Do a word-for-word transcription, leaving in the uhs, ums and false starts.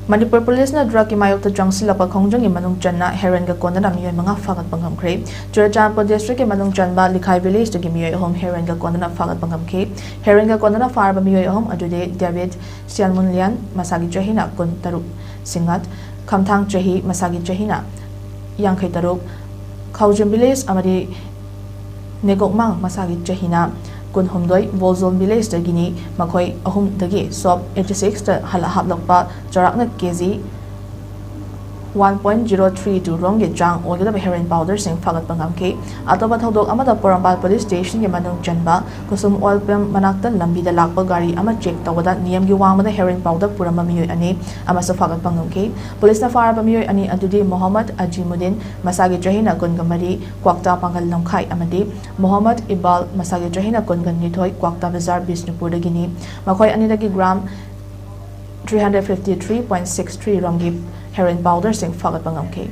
ꯃꯅꯤꯄꯨꯔ ꯄꯨꯂꯤꯁꯅ ꯗ꯭ꯔꯒꯀꯤ ꯃꯥꯌꯣꯛꯇ ꯆꯪꯁꯤꯜꯂꯛꯄ ꯈꯣꯡꯖꯪꯒꯤ ꯃꯅꯨꯡ ꯆꯟꯅ ꯍꯦꯔꯣꯏꯟꯒ ꯀꯣꯟꯅꯅ ꯃꯤꯑꯣꯏ ꯃꯉꯥ ꯐꯥꯒꯠꯄ ꯉꯝꯈ꯭ꯔꯦ꯫ ꯆꯨꯔꯆꯥꯟꯄꯨꯔ ꯗꯤꯁꯇ꯭ꯔꯤꯛꯀꯤ ꯃꯅꯨꯡ ꯆꯟꯕ ꯂꯤꯈꯥꯏ ꯚꯤꯂꯦꯖꯇꯒꯤ ꯃꯤꯑꯣꯏ ꯑꯍꯨꯝ ꯍꯦꯔꯣꯏꯟꯒ ꯀꯣꯟꯅꯅ ꯐꯥꯒꯠꯄ ꯉꯝꯈꯤ꯫ ꯍꯦꯔꯣꯏꯟꯒ ꯀꯣꯟꯅꯅ ꯐꯥꯔꯕ ꯃꯤꯑꯣꯏ ꯑꯍꯨꯝ ꯑꯗꯨꯗꯤ ꯗꯦꯕꯤꯠ ꯁꯤꯌꯥꯟꯃꯨꯟꯂꯤꯌꯥꯟ, ꯃꯁꯥꯒꯤ ꯆꯍꯤꯅ ꯀꯨꯟ ꯇꯔꯨꯛ, ꯁꯤꯡꯉꯠ ꯈꯝꯊꯥꯡ, ꯆꯍꯤ ꯃꯁꯥꯒꯤ ꯆꯍꯤꯅ ꯌꯥꯡꯈꯩ ꯇꯔꯨꯛ, ꯈꯥꯎꯖꯨꯝ ꯚꯤꯂꯦꯖ ꯑꯃꯗꯤ ꯅꯦꯒꯣꯛꯃꯥꯡ, ꯃꯁꯥꯒꯤ ꯆꯍꯤꯅ ꯀꯨꯟꯍꯨꯝꯗꯣꯏ, ꯕꯣꯜꯖꯣꯝ ꯚꯤꯂꯦꯖꯇꯒꯤꯅꯤ꯫ ꯃꯈꯣꯏ ꯑꯍꯨꯝꯗꯒꯤ ꯁꯣꯞ ꯑꯩꯠꯇꯤ ꯁꯤꯛꯁꯇ ꯍꯜꯂ ꯍꯥꯞꯂꯛꯄ ꯆꯥꯎꯔꯥꯛꯅ K G one point zero three two ꯔꯣꯝꯒꯤ ꯆꯥꯡ ꯑꯣꯏꯒꯗꯕ ꯍꯦꯔꯣꯏꯟ ꯄꯥꯎꯗꯔꯁꯤꯡ ꯐꯥꯒꯠꯄ ꯉꯝꯈꯤ꯫ ꯑꯇꯣꯞꯄ ꯊꯧꯗꯣꯛ ꯑꯃꯗ ꯄꯣꯔꯣꯝꯄꯥꯠ ꯄꯨꯂꯤꯁ ꯁ꯭ꯇꯦꯁꯟꯒꯤ ꯃꯅꯨꯡ ꯆꯟꯕ ꯀꯨꯁꯨꯝ ꯑꯣꯏꯜ ꯄꯝ ꯃꯅꯥꯛꯇ ꯂꯝꯕꯤꯗ ꯂꯥꯛꯄ ꯒꯥꯔꯤ ꯑꯃ ꯆꯦꯛ ꯇꯧꯕꯗ ꯅꯤꯌꯝꯒꯤ ꯋꯥꯡꯃꯗ ꯍꯦꯔꯣꯏꯟ ꯄꯥꯎꯗꯔ ꯄꯨꯔꯝꯕ ꯃꯤꯑꯣꯏ ꯑꯅꯤ ꯑꯃꯁꯨ ꯐꯥꯒꯠꯄ ꯉꯝꯈꯤ꯫ ꯄꯨꯂꯤꯁꯅ ꯐꯥꯔꯕ ꯃꯤꯑꯣꯏ ꯑꯅꯤ ꯑꯗꯨꯗꯤ ꯃꯣꯍꯝꯃꯗ ꯑꯖꯤꯃꯨꯗꯤꯟ, ꯃꯁꯥꯒꯤ ꯆꯍꯤꯅ ꯀꯨꯟꯒ ꯃꯔꯤ, ꯀ꯭ꯋꯥꯛꯇꯥ ꯄꯥꯡꯒꯜ ꯂꯝꯈꯥꯏ, ꯑꯃꯗꯤ ꯃꯣꯍꯝꯃꯗ ꯏꯕꯥꯜ, ꯃꯁꯥꯒꯤ ꯆꯍꯤꯅ ꯀꯨꯟꯒ ꯅꯤꯊꯣꯏ, ꯀ꯭ꯋꯥꯛꯇꯥ ꯕꯖꯥꯔ, ꯕꯤꯁꯅꯨꯄꯨꯔꯗꯒꯤꯅꯤ꯫ ꯃꯈꯣꯏ ꯑꯅꯤꯗꯒꯤ gram three hundred fifty three point six three ꯔꯣꯝꯒꯤ ꯍꯦꯔꯣꯏꯟ ꯄꯥꯎꯗꯔꯁꯤꯡ ꯐꯥꯒꯠꯄ ꯉꯝꯈꯤ꯫